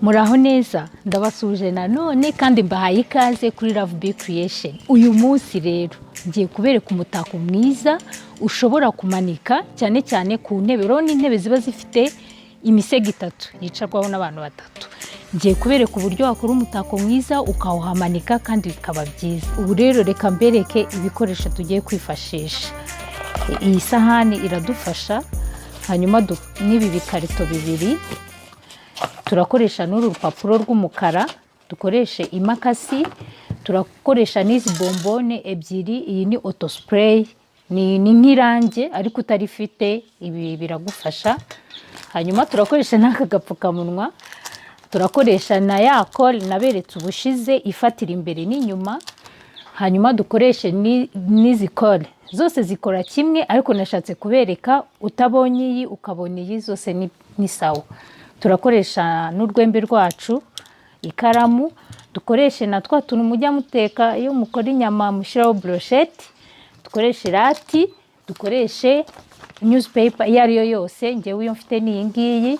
Muraho neza, ndabasuhuje nanone kandi mbahaye ikaze kuri Love Be Creation. Uyu munsi rero ngiye kubereka umutako mwiza ushobora kumanika cyane cyane ku ntebe. Urabona intebe ziba zifite imisego itatu yicarwaho n'abantu batatu. Ngiye kubereka uburyo wakora umutako mwiza ukawuhamanika kandi bikaba byiza. Ubu rero reka mbereke ibikoresho tugiye kwifashisha. Iyi sahani iradufasha, hanyuma n'ibi bikarito bibiri turakoresha, n'uru rupapuro rw'umukara, dukoreshe imakasi, turakoresha n'izi bombone ebyiri. Iyi ni auto spray, ni nk'irange ariko utarifite ibi biragufasha. Hanyuma turakoresha n'aka gapfukamunwa, turakoresha na ya colle naberetse ubushize ifatira imbere n'inyuma. Hanyuma dukoreshe n'izi colle, zose zikora kimwe, ariko nashatse kubereka utabonye iyi ukabona iyi, zose ni sawa. Turakoresha n'urwembe rwacu, ikaramu, dukoreshe na twa tuntu mujya muteka iyo mukora inyama mushyiraho brochette, dukoreshe irati, dukoreshe newspaper iyo ari yo yose, ngewe iyo mfite ni iyi ngiyi.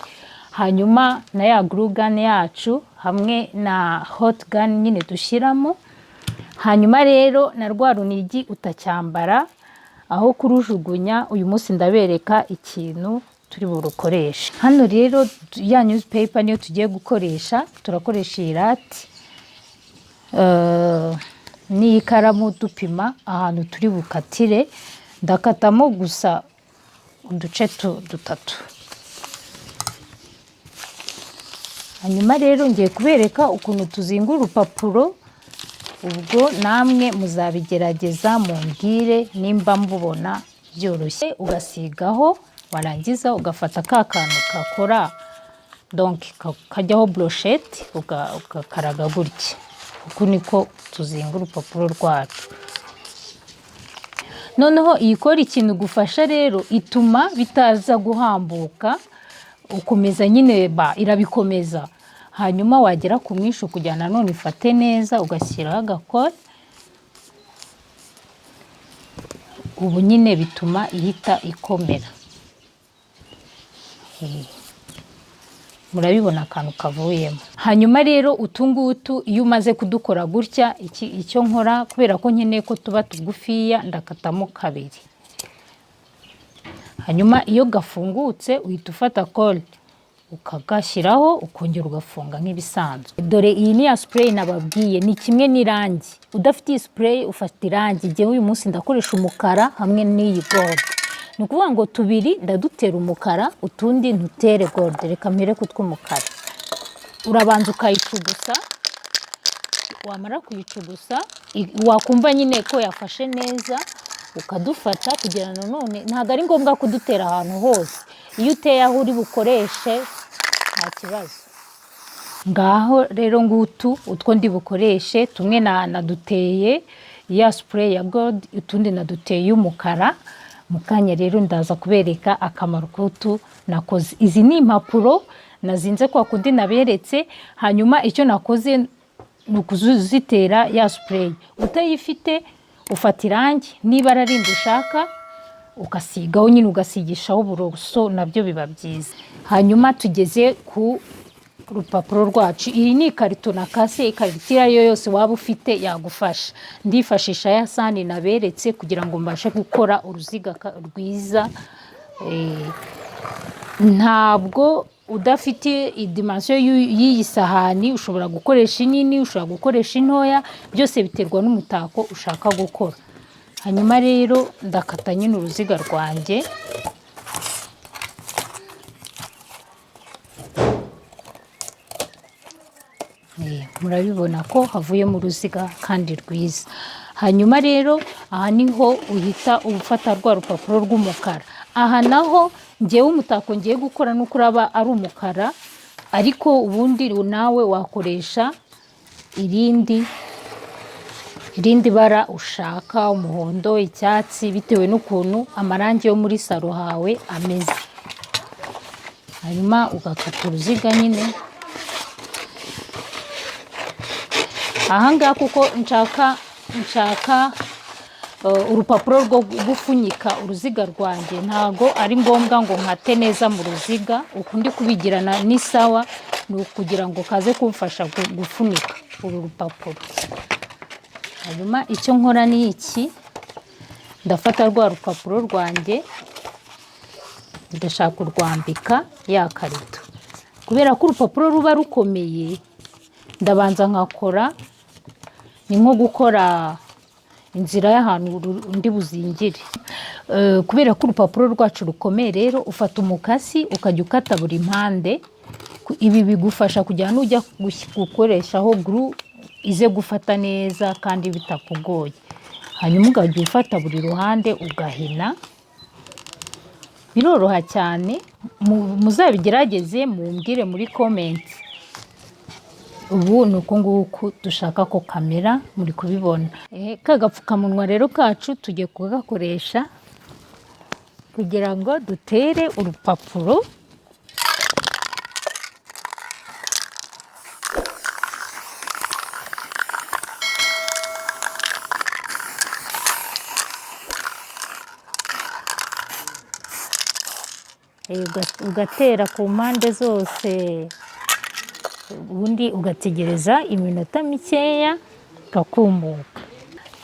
Hanyuma na ya glue gun yacu hamwe na hot gun nyine dushyiramo. Hanyuma rero na rwa runigi utacyambara, aho kurujugunya, uyu munsi ndabereka ikintu turi burukoreshe. Hano rero ya newspaper niyo tugiye gukoresha. Turakoresha iyi rati n'iyi karamu dupima ahantu turi bukatire. Ndakatamo gusa uduce dutatu. Hanyuma rero ngiye kubereka ukuntu tuzinga urupapuro, ubwo namwe muzabigerageza mumbwire nimba mubona byoroshye. Ugasigaho, warangiza ugafata ka kantu kakora, donc kajyaho brochette, ugakaraga gutya. Uku niko tuzinga urupapuro rwacu. Noneho iyi colle ikintu igufasha rero, ituma bitaza guhambuka, ukomeza nyine ba irabikomeza. Hanyuma wagera ku mwisho, kugira nanone ifate neza, ugashyiraho agakore. Ubu nyine bituma ihita ikomera. Murabibona akantu kavuyemo. Hanyuma rero utu ngutu iyo umaze kudukora gutya, icyo nkora, kubera ko nkeneye ko tuba tugufiya, ndakatamo kabiri. Hanyuma iyo gafungutse uhita ufata colle ukagashyiraho, ukongera ugafunga nk'ibisanzwe. Dore iyi ni ya spray nababwiye, ni kimwe n'irangi. Udafite iyi spray ufata irangi. Njyewe uyu munsi ndakoresha umukara hamwe n'iyi gold. Ni ukuvuga ngo tubiri ndadutera umukara, utundi ntutere gold. Reka mpere ku tw'umukara. Urabanza ukayicugusa, wamara kuyicugusa, wakumva nyine ko yafashe neza, ukadufata. Kugira nanone ntabwo ari ngombwa kudutera ahantu hose, iyo uteye aho uri bukoreshe nta kibazo. Ngaho rero ngutu utwo ndi bukoreshe, tumwe naduteye ya spray ya gold, utundi naduteye umukara. Mu kanya rero ndaza kubereka akamaro k'utu nakoze. Izi ni impapuro nazinze kwa kundi naberetse. Hanyuma icyo nakoze ni ukuzitera ya spray. Utayifite ufata irangi n'ibara rindi ushaka, ugasigaho nyine, ugasigishaho uburoso, nabyo biba byiza. Hanyuma tugeze ku rupapuro rwacu. Iyi ni ikarito nakase, ikarito iyo ari yo yose waba ufite yagufasha. Ndifashisha ya sahani naberetse kugira ngo mbashe gukora uruziga rwiza. Ntabwo udafite idimension y'iyi sahani ushobora gukoresha inini, ushobora gukoresha intoya, byose biterwa n'umutako ushaka gukora. Hanyuma rero ndakata nyine uruziga rwanjye. Murabibona ko havuyemo uruziga kandi rwiza. Hanyuma rero aha niho uhita ufata rwa rupapuro rw'umukara. Aha naho ngewe umutako ngiye gukora nuko uraba ari umukara, ariko ubundi nawe wakoresha irindi bara ushaka, umuhondo, icyatsi, bitewe n'ukuntu amarangi yo muri salo hawe ameze. Hanyuma ugakata uruziga nyine ahangaha, kuko nshaka urupapuro rwo gufunyika uruziga rwanjye, ntago ari ngombwa ngo nkate neza mu ruziga. Uku ndi kubigirana ni sawa. Ni ukugira ngo kaze kumfasha gufunika uru rupapuro. Hanyuma icyo nkora ni iki: ndafata rwa rupapuro rwanjye, ndashaka kurwambika ya karito. Kubera ko urupapuro ruba rukomeye, ndabanza nkakora, ni nko gukora inzira y'ahantu undi buzingire. Kubera ko urupapuro rwacu rukomeye rero, ufata umukasi ukajya ukata buri mpande. Ibi bigufasha kugira nujya gukoreshaho glue ize gufata neza kandi bitakugoye. Hanyuma ukajya ufata buri ruhande ugahina, biroroha cyane. Muzabigerageze mumbwire muri comment. Ubu ni uku nguku dushaka ko kamera, muri kubibona. Ka gapfukamunwa rero kacu tugiye kugakoresha kugira ngo dutere urupapuro. Ugatera ku mpande zose, ubundi ugategereza iminota mikeya kakumuka.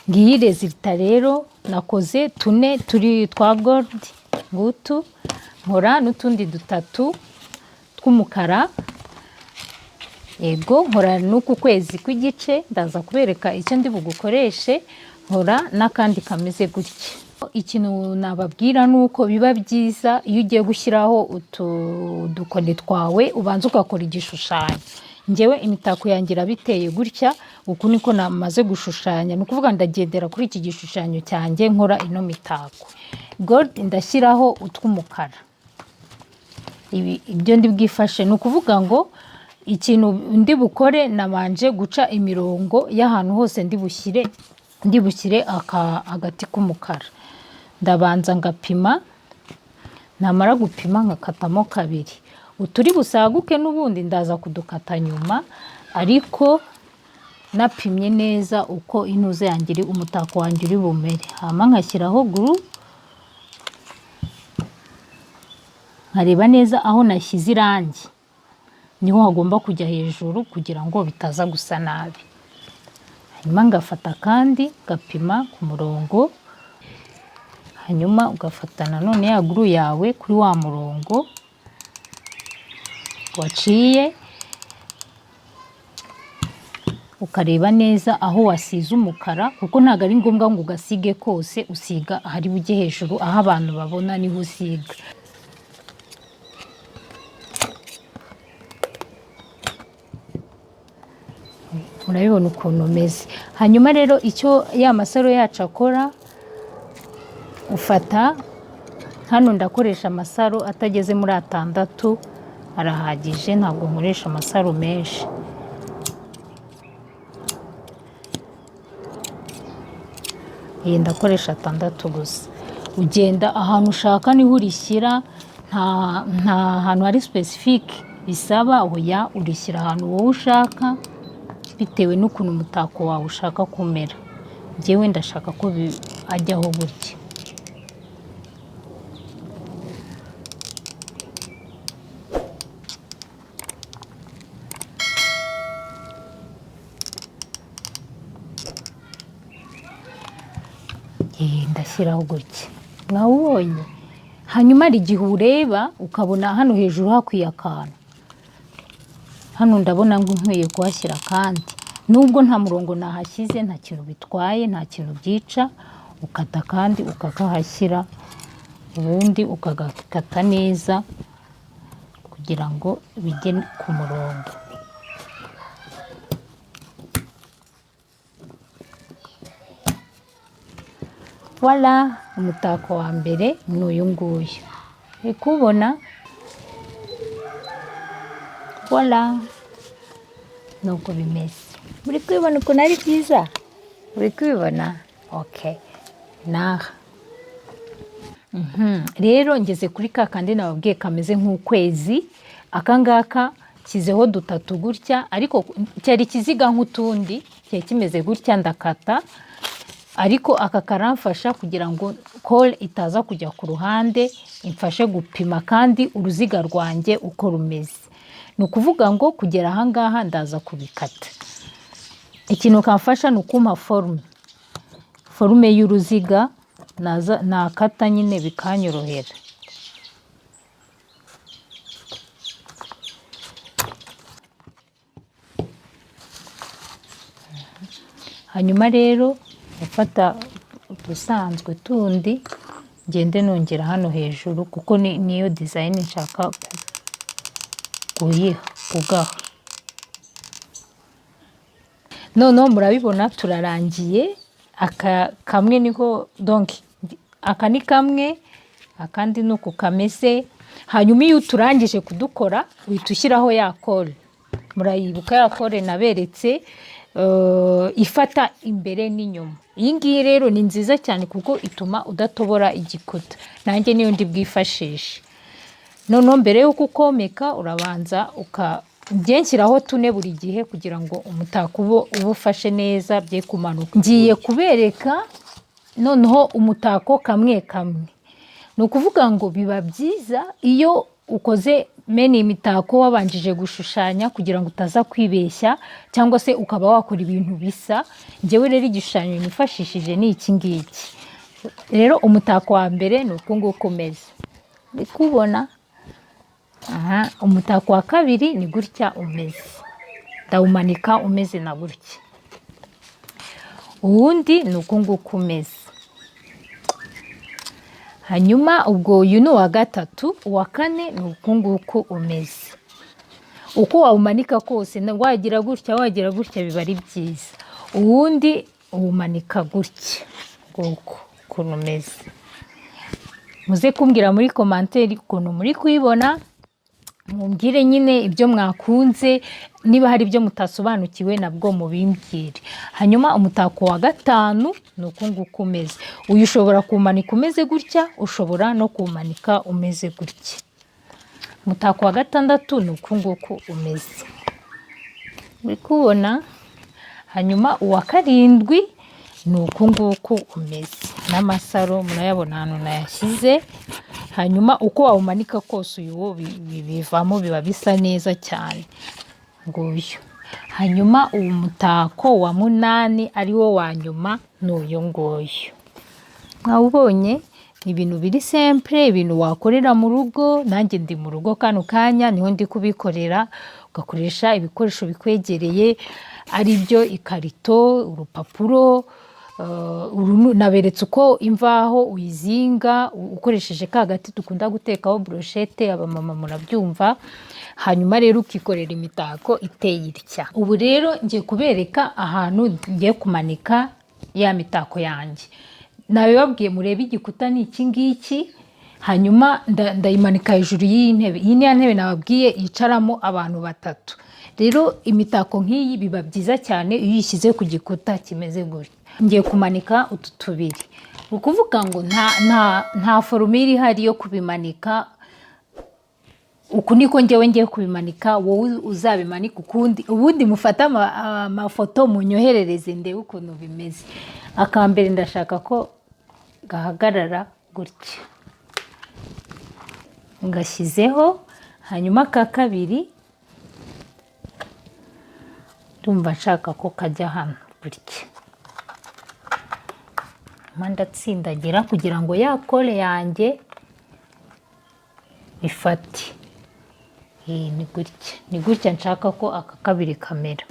Ngiyi résultat rero. Nakoze tune turi twa gold ngutu, nkora n'utundi dutatu tw'umukara. Yego, nkora n'uku kwezi kw'igice, ndaza kubereka icyo ndi bugukoreshe. Nkora n'akandi kameze gutya. Ikintu nababwira ni uko biba byiza iyo ugiye gushyiraho utu dukoni twawe, ubanza ugakora igishushanyo. Ngewe imitako yanjye iraba iteye gutya, uku niko namaze gushushanya. Ni ukuvuga ndagendera kuri iki gishushanyo cyanjye nkora ino mitako. Gold, ndashyiraho utw'umukara. Ibi ibyo ndi bwifashe, ni ukuvuga ngo ikintu ndi bukore, nabanje guca imirongo y'ahantu hose ndi bushyire agati k'umukara. Ndabanza ngapima, namara gupima nkakatamo kabiri. Uturi busaguke n'ubundi ndaza kudukata nyuma, ariko napimye neza uko intuze yanjye iri, umutako wanjye uri bumere. Hama nkashyiraho glue, nkareba neza aho nashyize irangi niho hagomba kujya hejuru kugira ngo bitaza gusa nabi. Hanyuma ngafata kandi ngapima ku murongo, hanyuma ugafata nanone ya glue yawe kuri wa murongo waciye, ukareba neza aho wasize umukara, kuko ntabwo ari ngombwa ngo ugasige kose. Usiga ahari bujye hejuru, aho abantu babona niho usiga. Murabibona ukuntu umeze. Hanyuma rero icyo ya masaro yacu akora, ufata hano, ndakoresha amasaro atageze muri atandatu, arahagije, ntabwo nkoresha amasaro menshi. Iyi ndakoresha atandatu gusa. Ugenda ahantu ushaka niho urishyira, nta hantu hari spécifique bisaba, oya, urishyira ahantu wowe ushaka bitewe n'ukuntu umutako wawe ushaka kumera. Njyewe ndashaka ko ajyaho gutya. Ndashyiraho gutya, mwawubonye. Hanyuma hari igihe ureba ukabona hano hejuru hakwiye akantu, hano ndabona ngo nkwiye kuhashyira akandi, nubwo nta murongo nahashyize, nta kintu bitwaye, nta kintu byica. Ukata kandi ukakahashyira, ubundi ukagakata neza kugira ngo bijye ku murongo. Voilà, umutako wa mbere ni uyu nguyu, uri kuwubona? Voilà, nuko bimeze. Muri kubibona ukuntu ari byiza? Uri kubibona? Okay, naha rero ngeze kuri ka kandi nababwiye kameze nk'ukwezi. Aka ngaka nshyizeho dutatu gutya, ariko cyari ikiziga nk'utundi, cyari kimeze gutya, ndakata, ariko aka karamfasha kugira ngo colle itaza kujya ku ruhande, imfashe gupima kandi uruziga rwanjye uko rumeze. Ni ukuvuga ngo kugera ahangaha ndaza kubikata. Ikintu kamfasha ni ukumpa forme y'uruziga, naza nakata nyine bikanyorohera. Hanyuma rero ndafata udusanzwe tundi ngende nongera hano hejuru, kuko niyo design nshaka kuyiha kugaha. Noneho murabibona turarangiye. Aka kamwe niko, donc aka ni kamwe, akandi ni uku kameze. Hanyuma iyo uturangije kudukora uhita ushyiraho ya colle. Murayibuka ya colle naberetse, ifata imbere n'inyuma. Iyi ngiyi rero ni nziza cyane kuko ituma udatobora igikuta. Nanjye niyo ndi bwifashishe. Noneho mbere y'uko ukomeka urabanza uka njye nshyiraho tune buri gihe kugira ngo umutako ube ufashe neza bye kumanuka. Ngiye kubereka noneho umutako kamwe kamwe. Ni ukuvuga ngo biba byiza iyo ukoze mene imitako wabanjije gushushanya kugira ngo utaza kwibeshya, cyangwa se ukaba wakora ibintu bisa. Njyewe rero igishushanyo nifashishije ni iki ngiki. Rero umutako wa mbere ni uku nguku umeze, uri kubona? Aha, umutako wa kabiri ni gutya umeze, ndawumanika umeze na gutya. Uwundi ni uku nguku umeze. Hanyuma ubwo uyu ni uwa gatatu, uwa kane ni uku nguku umeze. Uko wawumanika kose, wagira gutya, wagira gutya, biba ari byiza. Uwundi uwumanika gutya nguku ukuntu umeze. Muze kumbwira muri commentaire ukuntu muri kuyibona, mumbwire nyine ibyo mwakunze, niba hari ibyo mutasobanukiwe nabwo mubimbwire. Hanyuma umutako wa gatanu ni uku nguku umeze. Uyu ushobora kuwumanika umeze gutya, ushobora no kuwumanika umeze gutya. Umutako wa gatandatu ni uku nguku umeze, uri kubona? Hanyuma uwa karindwi ni uku nguku umeze, n'amasaro murayabona ahantu nayashyize. Hanyuma uko wawumanika kose uyu wo bivamo biba bisa neza cyane, nguyu. Hanyuma uwo mutako wa munani ari wo wa nyuma ni uyu nguyu. Mwawubonye? Ni ibintu biri simple, ibintu wakorera mu rugo. Nanjye ndi mu rugo kano kanya niho ndi kubikorera. Ugakoresha ibikoresho bikwegereye, ari byo ikarito, urupapuro. Naberetse uko imvaho uyizinga ukoresheje ka gati dukunda gutekaho brochette, abamama murabyumva. Hanyuma rero ukikorera imitako iteye itya. Ubu rero ngiye kubereka ahantu ngiye kumanika ya mitako yanjye. Nabibabwiye, murebe igikuta ni iki ngiki. Hanyuma ndayimanika hejuru y'iyi ntebe. Iyi ni ya ntebe nababwiye yicaramo abantu batatu. Rero imitako nk'iyi biba byiza cyane iyo uyishyize ku gikuta kimeze gutya. Ngiye kumanika utu tubiri. Ni ukuvuga ngo nta formule ihari yo kubimanika. Uku niko njyewe ngiye kubimanika, wowe uzabimanika ukundi. Ubundi mufate amafoto munyoherereze ndebe ukuntu bimeze. Akambere ndashaka ko gahagarara gutya, ngashyizeho. Hanyuma aka kabiri ndumva nshaka ko kajya hano gutya. Hanyuma ndatsindagira kugira ngo ya colle yanjye ifate. Ni gutya, ni gutya nshaka ko aka kabiri kamera.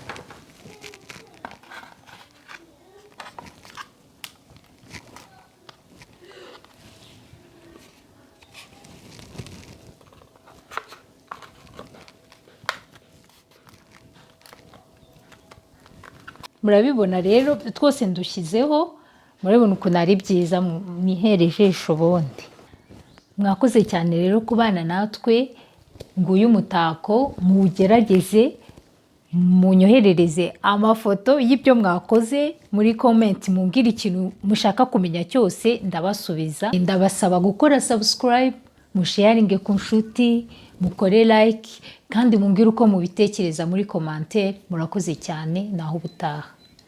Murabibona rero twose ndushyizeho, murabibona ukuntu ari byiza, mwihere ijisho ubundi. Mwakoze cyane rero kubana natwe. Nguyu umutako, muwugerageze, munyoherereze amafoto y'ibyo mwakoze muri comment, mumbwire ikintu mushaka kumenya cyose ndabasubiza. Ndabasaba gukora subscribe, musharinge ku nshuti, mukore like, kandi mumbwire uko mubitekereza muri commentaire. Murakoze cyane, naho ubutaha.